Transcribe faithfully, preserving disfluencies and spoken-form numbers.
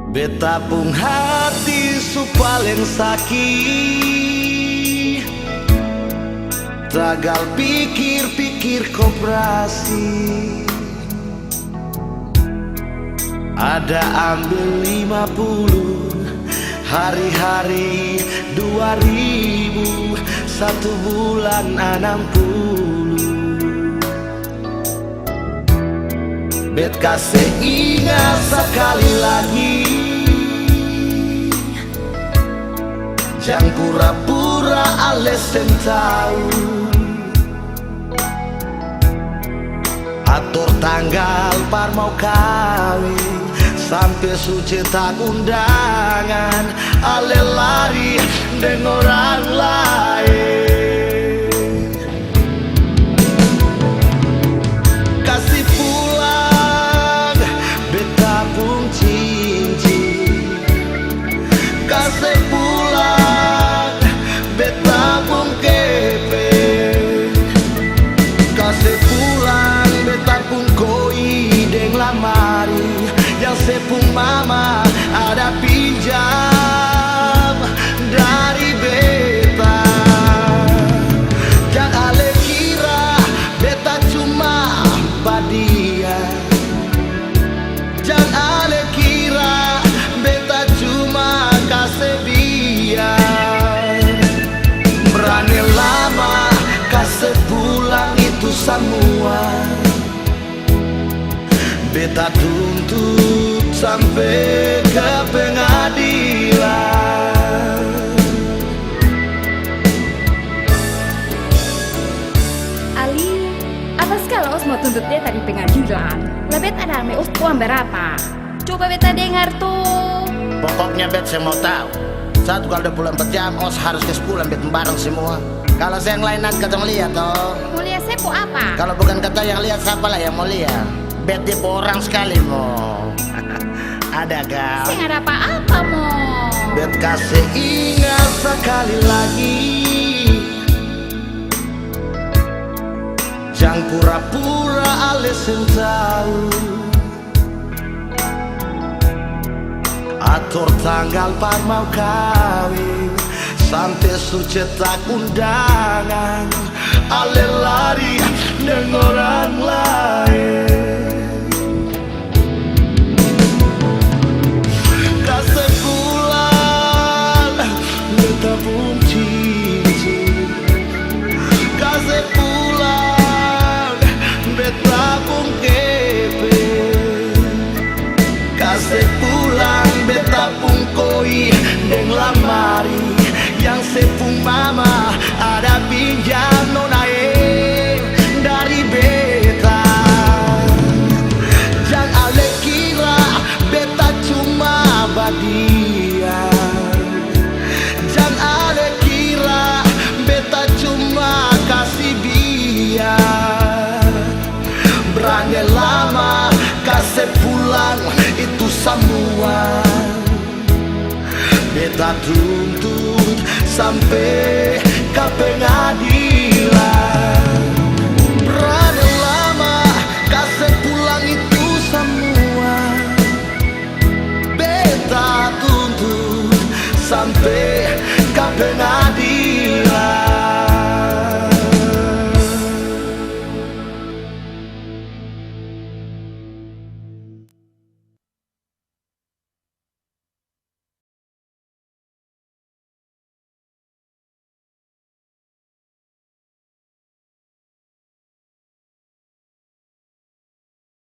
Beta pung hati su paleng saki, tagal pikir-pikir koperasi. Ada ambil lima puluh, hari-hari dua ribu, satu bulan anam puluh. Bet kase inga sakali lagi, jang pura-pura ale seng tau. Ator tanggal par mau kaweng, sampe su cetak undangan, ale lari deng orang laeng. Kasi pulang beta pung cincin, kase pulang beta pung kepeng, kase pulang beta pung koi deng lamari yang se pung mama ada pinjam dari beta. Jang ale kira beta cuma badia. Jang ale kira beta cuma kase biar. Brane lama kase pulang itu samua. Beta tuntut sampe ka pengadilan. Ali, apa skala os mo tuntut beta di pengadilan? La beta ada ame os puang berapa? Coba beta dengar to. Pokoknya bet seng mau tau. Satu kali dua puluh empat jam os harus kas pulang bet barang semua. Kalo seng lain nanti katong lia to. Mo lia sepo apa? Kalo bukan katong yang lia, sapa lai yang mo lia? Bet dia orang skali mo. Ada ka? Seng ada apa-apa mo. Bet kase inga sakali lagi. Jang pura-pura ale seng tau. Ator tanggal par mau kaweng, sampe su cetak undangan, ale lari deng orang laeng. Kase pulang beta pung cincin, kase pulang beta pung kepeng, kase pulang beta pung koi deng lamari yang se pung mama ada pinjam nona e dari beta. Jang ale kira beta cuma badia. Jang ale kira beta cuma kasi biar. Brane lama kase pulang itu samua. Beta tuntut sampe ka pengadilan. Brane lama kase pulang itu samua. Beta tuntut sampe ka pengadilan.